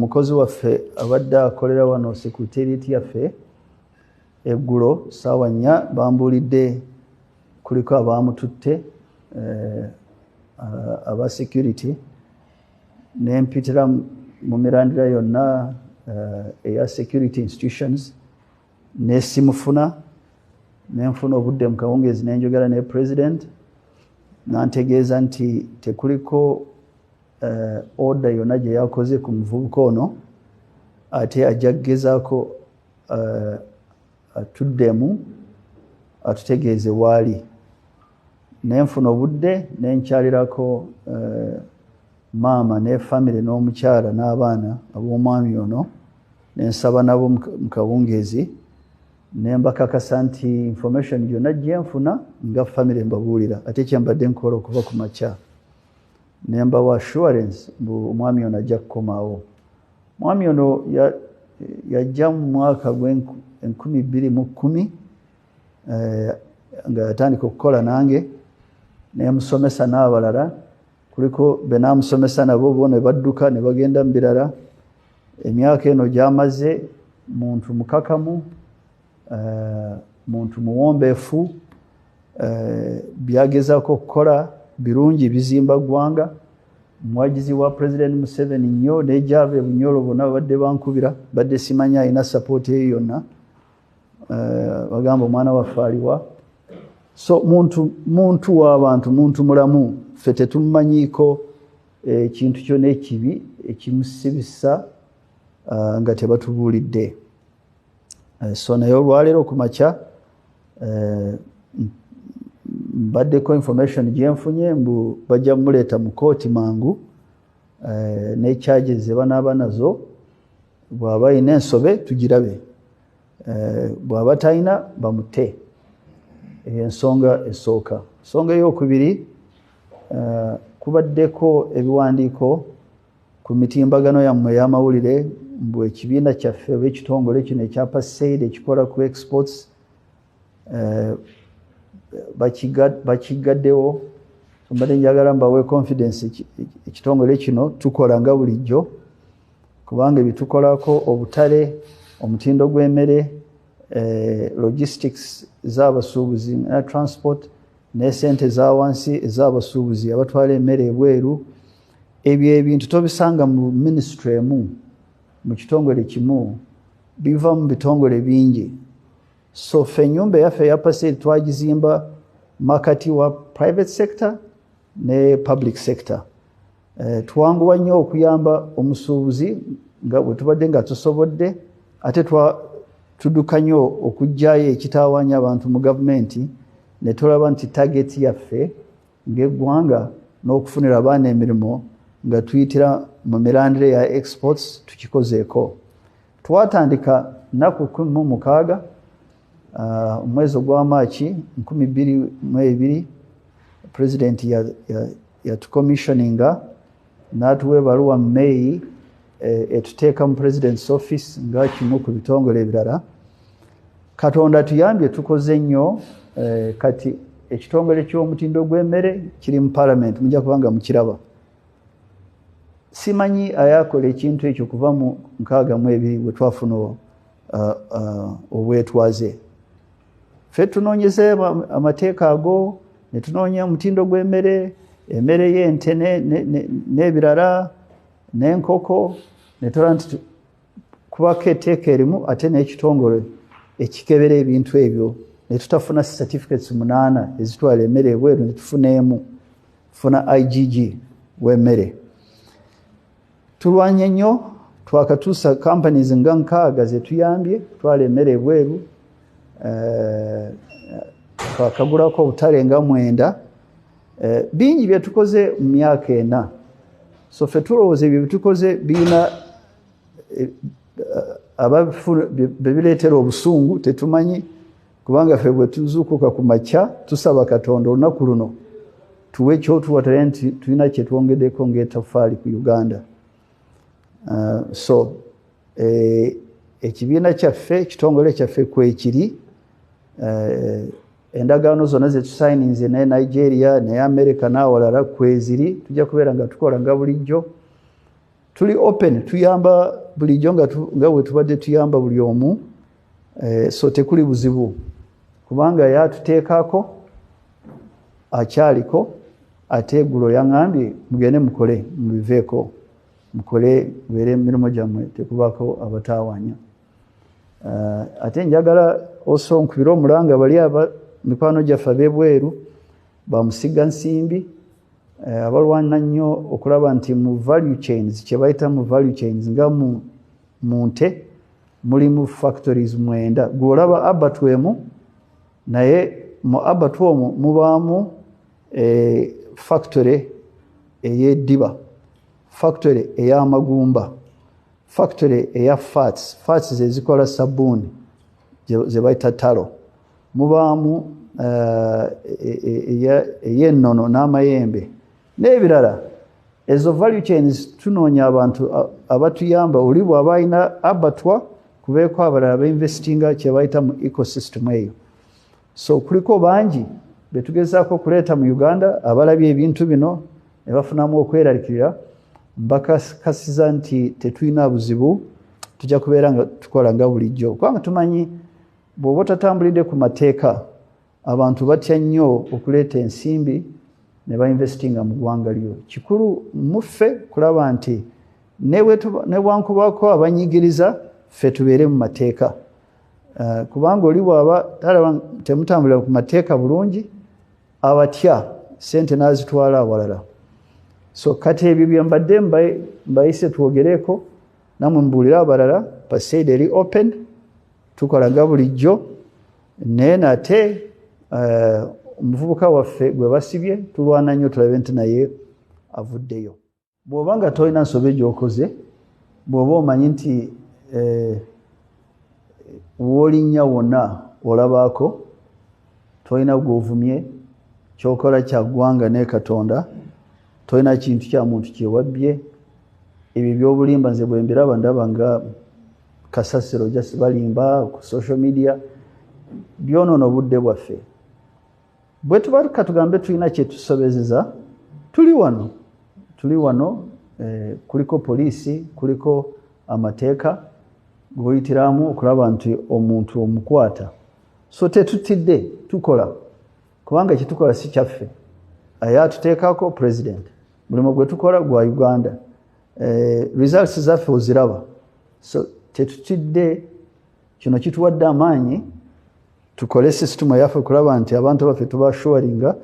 Omukozi waffe abadde akolera wano secretariat yaffe, eggulo 4:00 bambuulidde kuliko abamututte, aba security. Nempitira mu mirandira yonna eya security institutions nesimufuna. Nenfuna obudde mu kawungeezi nenjogera ne president, nantegeeza nti tekuliko order yonna gye yakoze ku muvubuka ono, ate ajja kugezaako atuddemu atutegeeze waali. Nenfuna obudde nenkyalirako maama ne famire n'omukyala n'abaana ab'omwami ono, nensaba nabo mu kawungeezi, nembakakasa nti information gyonna gyenfuna nga famire mbabuulira, ate kyembadde nkola okuva ku makya. Nembawa assurance mbu omwami ono ajja kukomaawo. Omwami ono yajja mu mwaka gw'2010, nga yatandika okukola nange, nemusomesa n'abalala. Kuliko benamusomesa nabo bo ne badduka ne bagenda mu birala. Emyaka eno gyamaze muntu mukakamu, muntu muwombeefu, byagezaako okukola birungi, bizimba ggwanga. Muwagizi wa President Museveni nnyo, nejava ebunyolo bonna babadde bankubira, badde simanya alina support eyo yonna, bagamba omwana waffe aliwa. So muntu w'abantu, muntu mulamu. Ffe tetumumanyiiko ekintu kyonna ekibi ekimusibisa nga tebatubuulidde. So naye olwaleero ku makya mbaddeko information gyenfunye mbu bajja muleeta mu kooti mangu, ne charges ze banaaba nazo. Bw'aba ayina ensobe tugirabe, bw'aba talina bamute. Eyo ensonga esooka. Ensonga eyokubiri, kubaddeko ebiwandiiko ku mitimbagano yammwe ey'amawulire mbu ekibiina kyaffe oba ekitongole kino ekya PACEID ekikola ku exports bakigaddewo. Mbadde njagala mbawe confidence, ekitongole kino tukola nga bulijjo, kubanga ebitukolako obutale, omutindo gw'emmere, logistics z'abasuubuzi na transport, ne sente za wansi ez'abasuubuzi abatwala emmere ebweru, ebyo ebintu tobisanga mu ministry emu, mu kitongole kimu, biva mu bitongole bingi. So ffe ennyumba eyaffe eya PACEID twagizimba makati wa private sector ne public sector. Twanguwa nnyo okuyamba omusuubuzi nga bwe tubadde nga tusobodde, ate tudduka nnyo okuggyayo ekitawaanya abantu mu gavumenti, ne tulaba nti target yaffe ng'eggwanga n'okufunira abaana emirimu nga tuyitira mu mirandira ya exports tukikozeeko. Twatandika nnaku 16 omwezi ogwa Maaki 2020. President yatucommissioninga n'atuwa ebaluwa mu May, etuteeka mu president's office nga kimu ku bitongole ebirala. Katonda tuyambye, tukoze nnyo. Kati ekitongole ky'omutindo gw'emmere kiri mu parliament, mujja kubanga mukiraba. Simanyi ayakola ekintu ekyo kuva mu 62 bwe twafuna obwetwaze. Ffe tunoonyeza amateeka ago, ne tunoonya omutindo gw'emmere, emmere y'ente n'ebirala n'enkoko, ne tulaba nti kubako etteeka erimu ate n'ekitongole ekikebera ebintu ebyo, ne tutafuna certificates 8 ezitwala emmere ebweru, ne tufuna emu, tufuna IGG w'emmere. Tulwanye nnyo, twakatuusa companies nga 60 zetuyambye kutwala emmere ebweru, twakagulako obutale nga 9. Bingi byetukoze mu myaka 4. So ffe tulowooza ebyo byetukoze birina bebireetera obusungu, tetumanyi, kubanga ffe bwe tuzuukuka ku makya tusaba Katonda olunaku luno tuwe ekyotuwa, tulabe nti tulina kyetwongeddeko ng'etaffaali ku Uganda. So ekibiina kyaffe, ekitongole kyaffe kwekiri, endagaano zonna zetusayininze ne Nigeria ne America n'awalala kweziri. Tujja kubeera nga tukola nga bulijjo. Tuli open, tuyamba bulijjo nga bwe tubadde tuyamba buli omu, so tekuli buzibu kubanga yatuteekako akyaliko. Ate eggulo yaŋŋambye mugende mukole, mubiveeko, mukole, mubeere emirimu gyammwe, tekubaako abataawanya. Ate njagala oso nkubire omulanga bali aba mikwano gyaffe ab'ebweru bamusiga nsimbi, abalwana nnyo okulaba nti mu value chains, kye bayita mu value chains, nga mu nte mulimu factories 9. Gw'olaba abattoir emu, naye mu abattoir omwo mubaamu factory ey'eddiba, factory ey'amagumba, factory eya fats, fats ze zikola sabbuuni ze bayita talo, mubaamu ey'ennono n'amayembe n'ebirala. Ezo value chains tunoonya abantu abatuyamba. Oli bw'aba alina abattoir, kubeeko abalala bainvestinga kye bayita mu ecosystem eyo. So kuliko bangi betugezaako okuleeta mu Uganda abalabye ebintu bino ne bafunamu okweraliikirira. Mbakakasiza nti tetulina buzibu, tujja kubeera nga tukola nga bulijjo, kubanga tumanyi bw'oba otatambulidde ku mateeka, abantu batya nnyo okuleeta ensimbi ne bainvestinga mu ggwanga lyo. Kikulu muffe kulaba nti ne bwankubako abanyigiriza, ffe tubeere mu mateeka, kubanga oli bw'aba talaba temutambulira ku mateeka bulungi, abatya sente n'azitwala awalala. So kati ebyo bye mbadde mbayise twogereko namwe, mbuulire abalala. PACEID eri open, tukola nga bulijjo, naye nate omuvubuka waffe gwe basibye, tulwana nnyo tulabe nti naye avuddeyo. Bw'oba nga tolina nsobe gy'okoze, bw'oba omanyi nti w'olinnya wonna olabaako, tolina gw'ovumye, kyokola kya ggwanga ne Katonda, tolina kintu kya muntu kyewabbye, ebyo ebyobulimba nze bwe mbiraba ndaba nga kasasiro, just balimba ku social media, byonoona obudde bwaffe. Bwe tuba katugambe tulina kyetusobezeza, tuli wano, tuli wano, kuliko poliisi, kuliko amateeka goyitiramu okulaba nti omuntu omukwata. So tetutidde, tukola kubanga kyetukola si kyaffe, aye atuteekako president. Mulimu gwe tukola gwa Uganda, results zaffe oziraba. So tetutidde, kino kituwadde amaanyi tukole system yaffe okulaba nti abantu baffe tubashoringa,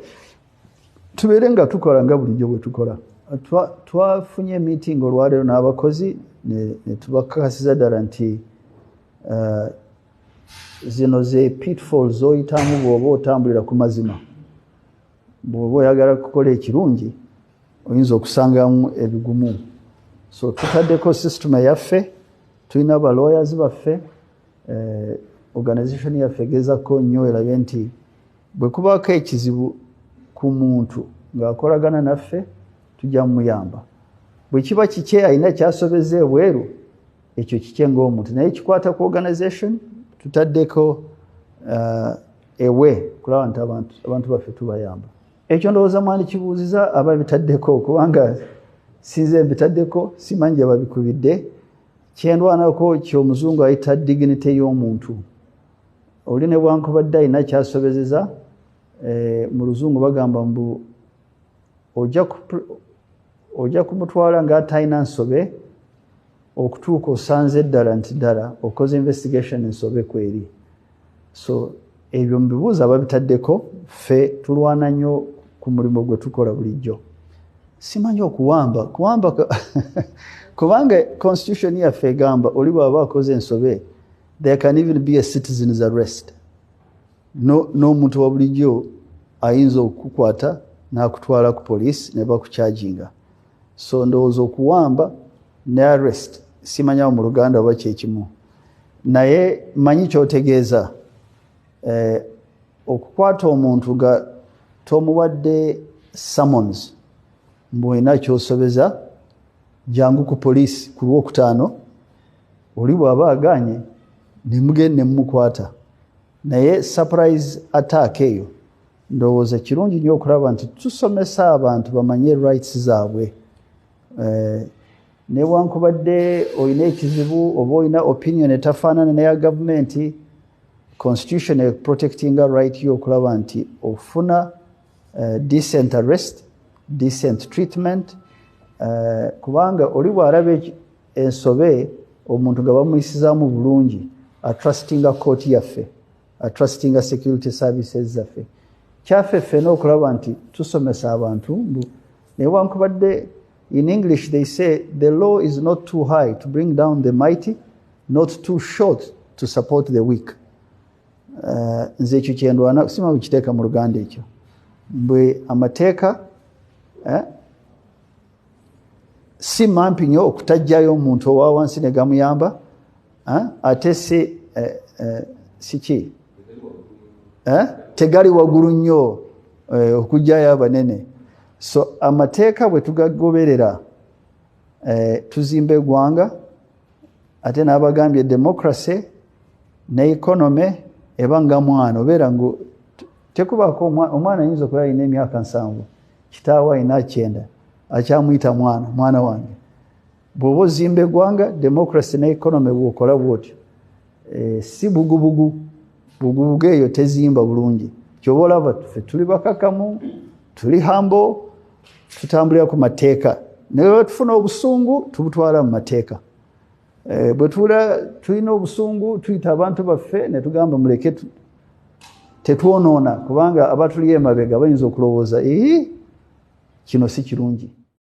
tubeere nga tukola nga bulijjo bwe tukola. Twafunye meeting olwaleero n'abakozi ne tubakakasiza ddala nti zino ze pitfalls z'oyitamu bw'oba otambulira ku mazima. Bw'oba oyagala kukola ekirungi, oyinza okusangamu ebigumu. So tutaddeko system yaffe, tulina ba lawyers baffe, organization yaffe egezako nnyo erabe nti bwe kubaako ekizibu ku muntu ng'akolagana naffe, tujja mumuyamba. Bwe kiba kikye alina kyasobeza ebweru, ekyo kikye ng'omuntu, naye kikwata ku organization, tutaddeko ewe kulaba nti abantu baffe tubayamba. Ekyo ndowooza mwandikibuuziza ababitaddeko, kubanga sinze mbitaddeko, simanyi gye babikubidde. Kyendwanako kyomuzungu ayita dignity y'omuntu. Oli ne bwankubadde alina kyasobezeza, mu luzungu bagamba mbu ojja kumutwala ng'atalina nsobe okutuuka osanze ddala nti ddala okoze investigation, ensobe kweri. So ebyo mubibuuzo ababitaddeko. Ffe tulwana nnyo ku mulimu gwe tukola bulijjo. Simanyi okuwamba kuwamba, kubanga constitution yaffe egamba oli bw'aba akoze ensobe, there can even be a citizen's arrest. N'omuntu wa bulijjo ayinza okukukwata n'akutwala ku poliisi ne bakucharginga. So ndowooza okuwamba ne arrest, simanyawo mu Luganda oba kyekimu, naye manyi kyotegeeza, okukwata omuntu nga tomuwadde summons, mbwolina kyosobeza, jangu ku poliisi ku Lwokutaano. Oli bw'aba aganye, nemugende nemumukwata. Naye surprise attack eyo, ndowooza kirungi nnyo okulaba nti tusomesa abantu bamanye rights zaabwe. Newankubadde olina ekizibu oba olina opinion etafaanana neya gavumenti, constitution eprotectinga right yo okulaba nti ofuna decent arrest, decent treatment, kubanga oli bw'alaba ensobe, omuntu nga bamuyisizaamu bulungi, atrustinga kooti yaffe, atrustinga security services zaffe. Kyaffe ffena okulaba nti tusomesa abantu mbu newankubadde, in English they say, "The law is not too high to bring down the mighty, not too short to support the weak." Nze ekyo kyendwana, sima bukiteeka mu Luganda ekyo, mbwe amateeka si mampi nnyo okutajjayo omuntu owa wansi ne gamuyamba, ate si ki, tegali waggulu nnyo okugjayo abanene. So amateeka bwe tugagoberera, tuzimba eggwanga. Ate n'abagambye, democracy ne economy eba nga mwana, obeera ngu tekubaako omwana ayinza okuba alina emyaka 70, kitaawe alina 90, akyamuyita mwana, mwana wange. Bw'oba ozimba eggwanga, democracy ne economy bw'okola bwotyo, si bugubugu bugubugu, eyo tezimba bulungi. Kyoba olaba ffe tuli bakakamu, tuli humble, tutambulira ku mateeka. Naye bwe tufuna obusungu, tubutwala mu mateeka. Bwe tuula tulina obusungu, tuyita abantu baffe ne tugamba, muleke tetwonoona, kubanga abatuli emabega bayinza okulowooza, ii, kino si kirungi.